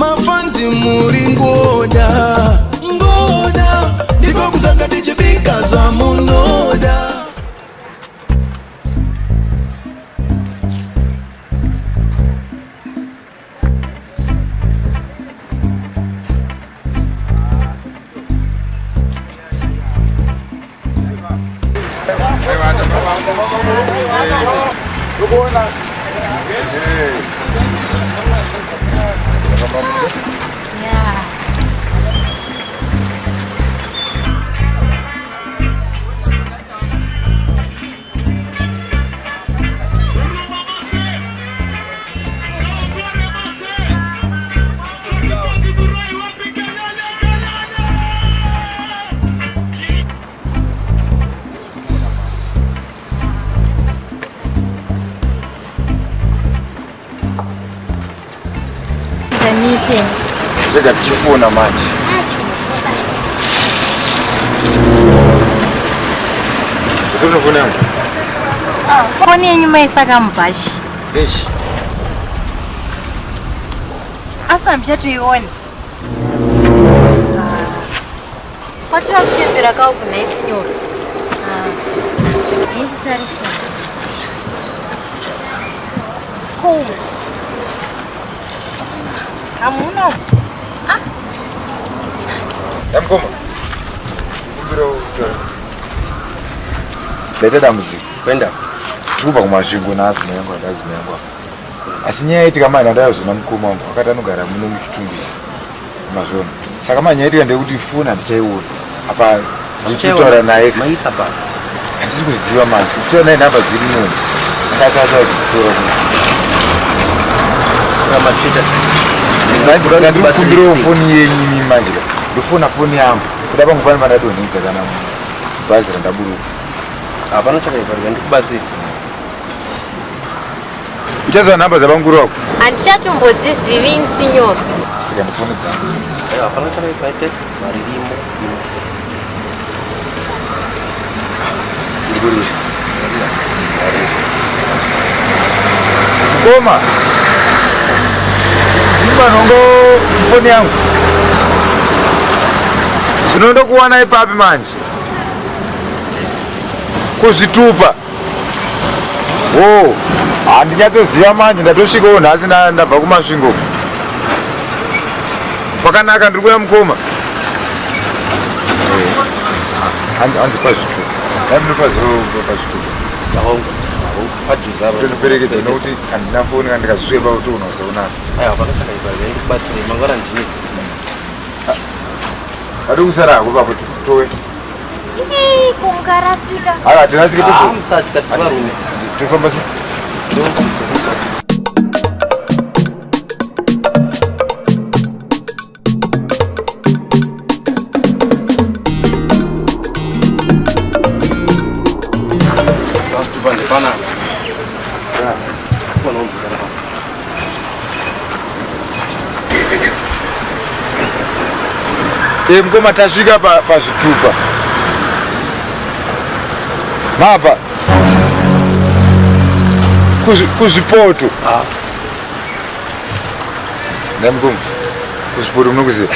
Mafanzi muri ngoda ngoda, ndiko kusanga tichibika zvamunoda. Zvega tichifona manje. Usiri foni yangu? Ah, foni yenyu maisaka mubhachi. Eish. Asi hamuchatoioni. Kwativa kuchembera kawo kunhai sinyoro. Ah. Inditarisa. Ko. Hamuna. Ah. Yamkoma. Kumbira utaure. Ndaita dambudziko. Kwenda. Tiri kubva kuMasvingo naazimai yangu andazimai yangu apa. Asi nyaya yaitika manje ndayazona mukoma wangu akati anogara muno muChitungwiza. Mazviona. Saka manje nyaya yaitika ndeyekuti foni handichaiona. Apa ndikutaura naye. Maisa pa. Handisi kuziva manje. Kutaura naye nhamba dziri muno. Akati achazodzitora kuno. Saka machita. Ndikukumbirawo foni yenyu imi manje. Ndofona foni yangu. Kuda pangu pane pandadonhedza kana bhazi randaburuka. Hapana chakaipa rega ndikubatsire. Uchaziva nhamba dzabamukuru vako? Handichatombodzizivi sinyoro. Rega ndifone dzangu. Hapana chakaipa ite mari irimo. Ndikurira. Mukoma. Ndimba nongo foni yangu. Zvino ipapi manje? Kuzvitupa. Oh, handinyatsoziva manje ndatosvikawo nhasi ndabva kuMasvingo. Pakanaka ndiri kuya mukoma. Hanzi pazvitupa. Ndinopaziva pazvitupa. Padhuze apa. Ndinoperekedza nokuti handina foni kana ndikazvisvika ipapo toona kusaonana. Aiwa hapana chakaipa rega ndikubatsire mangwana ndini. Adi kusara hako papo towe. Ko mukarasika. Aiwa hatirasike Ah, tozo. musatya tiri varume. Tofamba sei? Pazvitupa ndepanapa. Panoonzi panapa. Eh, mukoma tasvika pazvitupa. Mabva. Kuzvipoto. Ah. Ndamukoma. Kuzvipoto munokuziva.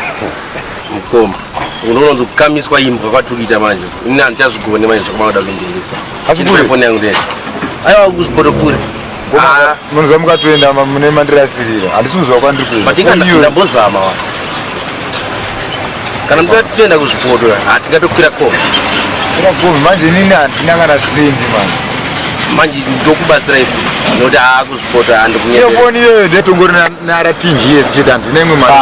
Mukoma. Unonzi kukamiswa imbwa kwatiri kuita manje. Ini handichazvigone manje zvakumanoda kuendelesa. Asi kure? Foni yangu ndeye. Aiwa kuzvipoto kure. Ah, Munoziva mukatoenda mune mandirasirira. Handisi kuziva kwandiri kuenda. but inga Foni iyoyo- ndambozama wa. Kana mukatoenda kuzvipoto hatingatokwira kombi. Kwira kombi manje inini handina kana sendi manje. Manje ndokubatsira isi. Nokuti haa kuzvipoto Iyo handikunyepera. foni iyoyo ndetongori naRTGS chete handina imwe mari.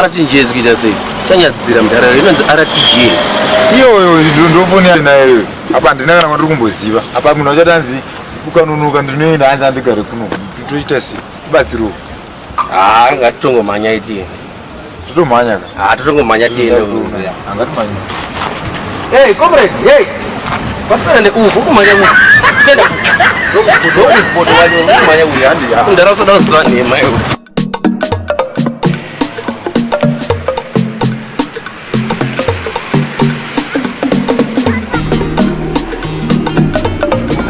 RTGS kuita sei? Chanyadzira mudhara inonzi RTGS. Iyoyo ndofoni nayo iyoyo. Apa handina kana kwandiri kumboziva. Apa munhu achati anzi ukanonoka ndinoenda hanzi andigare kuno. Toita sei? Tibatsirewo. Haa ngatitongomhanya iti. Totomhanya ka. Haa totongomhanya tiende. Angatimhanya. Hey, comrade, hey. Pasipana uku kumhanya uku. Tenda. Ndokupoto wacho kumhanya uku. Handi, ha. Mudhara usada kuziva nhema iwe.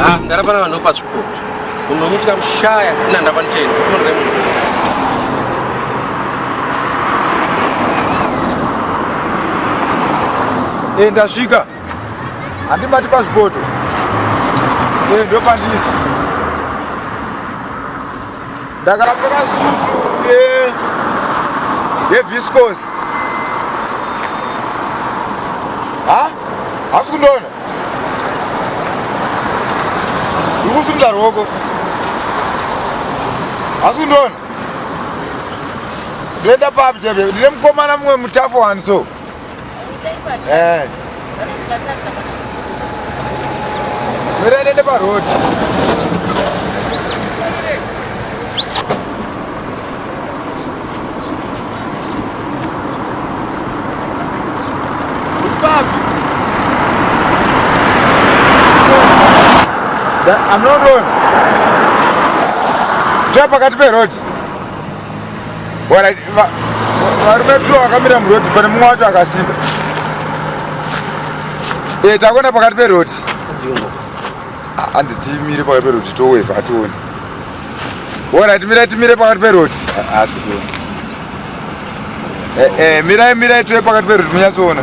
Ah, ndara pana vanhu pazvipoto. Munhu unotika mushaya ina ndapa nditenda. Foni remunhu. E, ndasvika. Handibati pazvipoto. E, ndopandiri. Ndakapfeka sutu ye yeviscos. Ha? Hausi kundiona? Ndiri kusimudza ruoko. Hausi kundiona? Ndoenda papi chaipo? Ndine mukomana mumwe mutafu wani so. Eh. Mira nende pa road. I'm not on. Twa pakati peroad. Alright, varume two vakamira muroad pane mumwe wacho akasimba. Eh, takuenda pakati peroad. Hanzi timire pakati peroad towevha atione. Alright, mirai timire pakati peroad. Haasi kutiona. Eh, eh, mirai mirai tuve pakati peroad munyatsoona.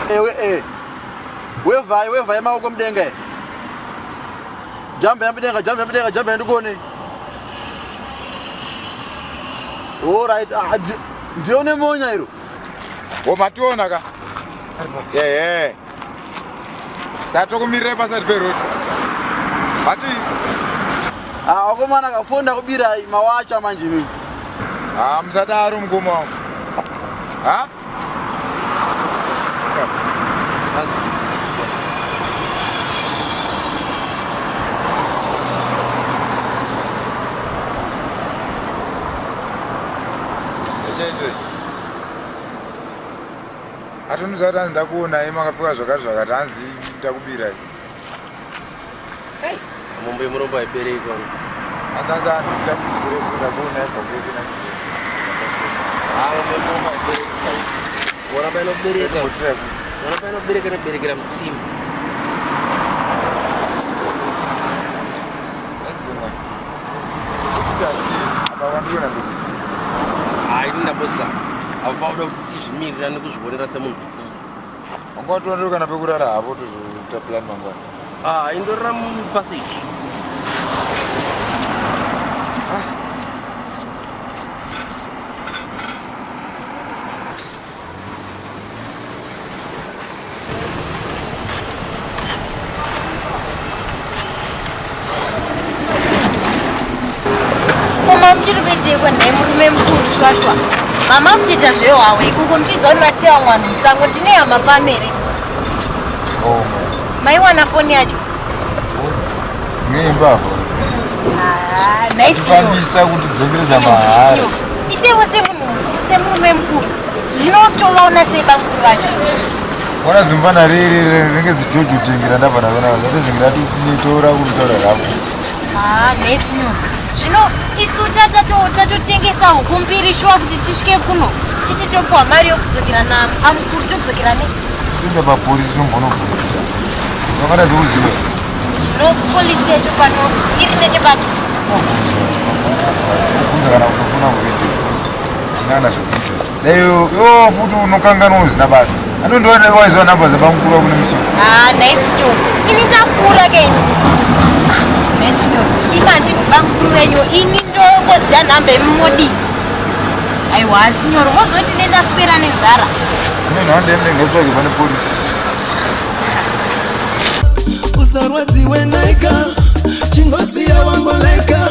Ewe eh. Wevhai wevhai maoko mudenga. eh. Jamba mudenga jamba mudenga jamba ndikuone. All right, ah, ndione monya iro. Wo mationa ka? Ehe. Satokumirira pasati peroad. Mati Ah, wakomana kafonda kubirai mawacha manje mimi. ah musadaro mukoma wangu. Ha? Echeche. Atoniziva kuti hanzi ndakuonai makapfeka zvakati zvakati hanzi ndakubirai. Mombe yemurombo haibereki wangu. Hanzi hanzi hanzi ndakubizire ndakuonai pakuese na. Ah, mombe yemurombo haibereki sai. Wona painobereka. Ndotira futi. Wona painobereka inoberekera mutsimba. Edzimwe. Kuti asi apa vandiona ndokuziva. Hayi ini ndambozama. Apa pauda kuti tizvimirira nekuzvionera semunhu mukuru. Wanga watoona kana pekurara hapo tozoita plan mangwana. Ah, indorera mupassage. Koma muchiri kuiteiko nhai murume mukuru shwashwa? Mama muchiita zvehwawe ikoko muchiziva kuti vasiya vamwe vanhu musango ndine hama pano here? Oh, Maiwana foni yacho? Ngeimba apo. Ah, nhai Sinyo. Fambisa kuti dzengereza mahara. Itewo semunhu mukuru semurume mukuru. Zvinotovaona sei bamukuru vacho? Ona zimfana riri rinenge zijojo tengera ndabva ndavona ndatozenge ndatitora kuritaura rapo. Ah, nhai Sinyo. Zvino isu tatotengesa huku mbiri shuwa kuti tisvike kuno. Chiti topiwa mari yokudzokera naamukuru todzokera nei? Toenda papolisi tombonobvunza. Wakada zvokuziva. Zvino polisi yacho pano iri nechepapi? Kubvunza kana kutofuna kuredio. Tinana zvokuita. Dai yo futi unokanganwa uzina basa. Anondiona waiziva namba dzabamukuru wako nemusoro. Ah, nhai Sinyo. Ini ndakura ke. Ah, nhai Sinyo. Imi handiti bamukuru venyu ini ndongoziva nhamba yemumodii. Aiwa Sinyoro mozoti nendaswera nenzara. Ine nhanda yemunenge ngaitsvage pane polisi. Usarwadziwe naika, chingosiya wangoleka.